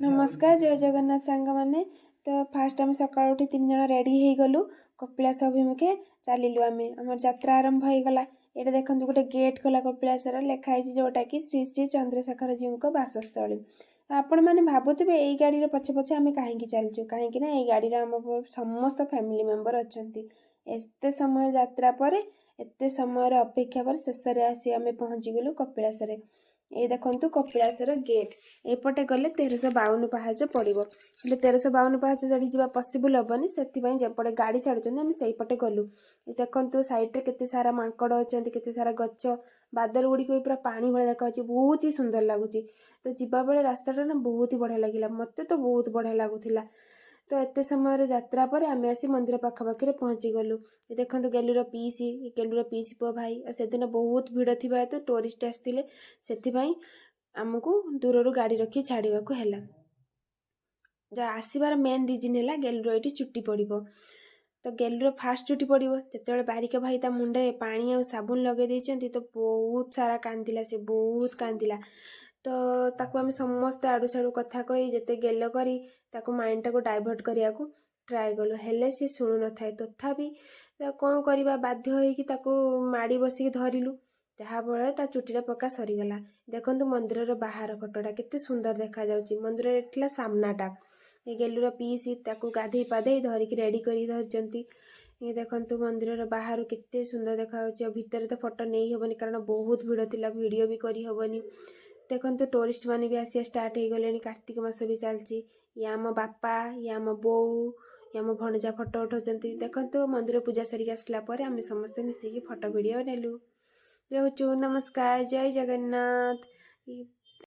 ନମସ୍କାର, ଜୟ ଜଗନ୍ନାଥ ସାଙ୍ଗମାନେ। ତ ଫାଷ୍ଟ ଆମେ ସକାଳୁ ଉଠି ତିନି ଜଣ ରେଡ଼ି ହେଇଗଲୁ। କପିଳାସ ଅଭିମୁଖେ ଚାଲିଲୁ ଆମେ। ଆମର ଯାତ୍ରା ଆରମ୍ଭ ହେଇଗଲା। ଏଇଟା ଦେଖନ୍ତୁ, ଗୋଟେ ଗେଟ୍ ଖୋଲା କପିଳାସର, ଲେଖା ହେଇଛି ଯେଉଁଟାକି ଶ୍ରୀ ଶ୍ରୀ ଚନ୍ଦ୍ରଶେଖର ଜୀଉଙ୍କ ବାସସ୍ଥଳୀ। ତ ଆପଣମାନେ ଭାବୁଥିବେ, ଏଇ ଗାଡ଼ିର ପଛେ ପଛେ ଆମେ କାହିଁକି ଚାଲିଛୁ? କାହିଁକି ନା ଏଇ ଗାଡ଼ିର ଆମ ସମସ୍ତ ଫ୍ୟାମିଲି ମେମ୍ବର ଅଛନ୍ତି। ଏତେ ସମୟ ଯାତ୍ରା ପରେ, ଏତେ ସମୟର ଅପେକ୍ଷା ପରେ ଶେଷରେ ଆସି ଆମେ ପହଞ୍ଚିଗଲୁ କପିଳାସରେ। ଏଇ ଦେଖନ୍ତୁ କପିଳାସର ଗେଟ୍। ଏପଟେ ଗଲେ 1352 ପାହାଚ ପଡ଼ିବ। ହେଲେ 1352 ପାହାଚ ଚଢ଼ି ଯିବା ପସିବୁଲ୍ ହେବନି। ସେଥିପାଇଁ ଯେପଟେ ଗାଡ଼ି ଛାଡ଼ୁଛନ୍ତି, ଆମେ ସେଇପଟେ ଗଲୁ। ଏ ଦେଖନ୍ତୁ, ସାଇଡ଼୍ରେ କେତେ ସାରା ମାଙ୍କଡ଼ ଅଛନ୍ତି, କେତେ ସାରା ଗଛ, ବାଦଲ ଗୁଡ଼ିକ ବି ପୁରା ପାଣି ଭଳିଆ ଦେଖାଯାଉଛି। ବହୁତ ହି ସୁନ୍ଦର ଲାଗୁଛି। ତ ଯିବାବେଳେ ରାସ୍ତାଟା ନା ବହୁତ ହି ବଢ଼ିଆ ଲାଗିଲା। ମୋତେ ତ ବହୁତ ବଢ଼ିଆ ଲାଗୁଥିଲା। ତ ଏତେ ସମୟର ଯାତ୍ରା ପରେ ଆମେ ଆସି ମନ୍ଦିର ପାଖାପାଖିରେ ପହଞ୍ଚିଗଲୁ। ଏ ଦେଖନ୍ତୁ ଗେଲୁର ପିଇସି, ଗେଲୁର ପିଇସି ପୁଅ ଭାଇ। ଆଉ ସେଦିନ ବହୁତ ଭିଡ଼ ଥିବା ହେତୁ, ଟୁରିଷ୍ଟ ଆସିଥିଲେ, ସେଥିପାଇଁ ଆମକୁ ଦୂରରୁ ଗାଡ଼ି ରଖି ଛାଡ଼ିବାକୁ ହେଲା। ଯା ଆସିବାର ମେନ୍ ରିଜିନ୍ ହେଲା, ଗେଲୁର ଏଇଠି ଚୁଟି ପଡ଼ିବ। ତ ଗେଲୁର ଫାଷ୍ଟ ଚୁଟି ପଡ଼ିବ। ଯେତେବେଳେ ବାରିକ ଭାଇ ତା ମୁଣ୍ଡରେ ପାଣି ଆଉ ସାବୁନ ଲଗାଇ ଦେଇଛନ୍ତି, ତ ବହୁତ ସାରା କାନ୍ଦିଲା ସେ, ବହୁତ କାନ୍ଦିଲା। ତ ତାକୁ ଆମେ ସମସ୍ତେ ଆଡ଼ୁ ସାଡ଼ୁ କଥା କହି, ଯେତେ ଗେଲ କରି ତାକୁ ମାଇଣ୍ଡଟାକୁ ଡାଇଭର୍ଟ କରିବାକୁ ଟ୍ରାଏ କଲୁ, ହେଲେ ସେ ଶୁଣୁନଥାଏ। ତଥାପି କ'ଣ କରିବା, ବାଧ୍ୟ ହେଇକି ତାକୁ ମାଡ଼ି ବସିକି ଧରିଲୁ, ଯାହାଫଳରେ ତା ଚୁଟିଟା ପକା ସରିଗଲା। ଦେଖନ୍ତୁ ମନ୍ଦିରର ବାହାର ଫଟୋଟା କେତେ ସୁନ୍ଦର ଦେଖାଯାଉଛି। ମନ୍ଦିରର ଥିଲା ସାମ୍ନାଟା। ଏ ଗେଲୁର ପିଇସି ତାକୁ ଗାଧେଇ ପାଧେଇ ଧରିକି ରେଡ଼ି କରିକି ଧରିଛନ୍ତି। ଏ ଦେଖନ୍ତୁ, ମନ୍ଦିରର ବାହାରୁ କେତେ ସୁନ୍ଦର ଦେଖାଯାଉଛି। ଆଉ ଭିତରେ ତ ଫଟୋ ନେଇ ହେବନି, କାରଣ ବହୁତ ଭିଡ଼ ଥିଲା। ଭିଡ଼ିଓ ବି କରିହେବନି। ଦେଖନ୍ତୁ, ଟୁରିଷ୍ଟ ମାନେ ବି ଆସିବା ଷ୍ଟାର୍ଟ ହେଇଗଲେଣି। କାର୍ତ୍ତିକ ମାସ ବି ଚାଲିଛି। ଇଏ ଆମ ବାପା, ଇଏ ଆମ ବୋଉ, ଇଏ ଆମ ଭଣଜା ଫଟୋ ଉଠାଉଛନ୍ତି। ଦେଖନ୍ତୁ, ମନ୍ଦିର ପୂଜା ସାରିକି ଆସିଲା ପରେ ଆମେ ସମସ୍ତେ ମିଶିକି ଫଟୋ ଭିଡ଼ିଓ ନେଲୁ। ରହୁଛୁ, ନମସ୍କାର, ଜୟ ଜଗନ୍ନାଥ।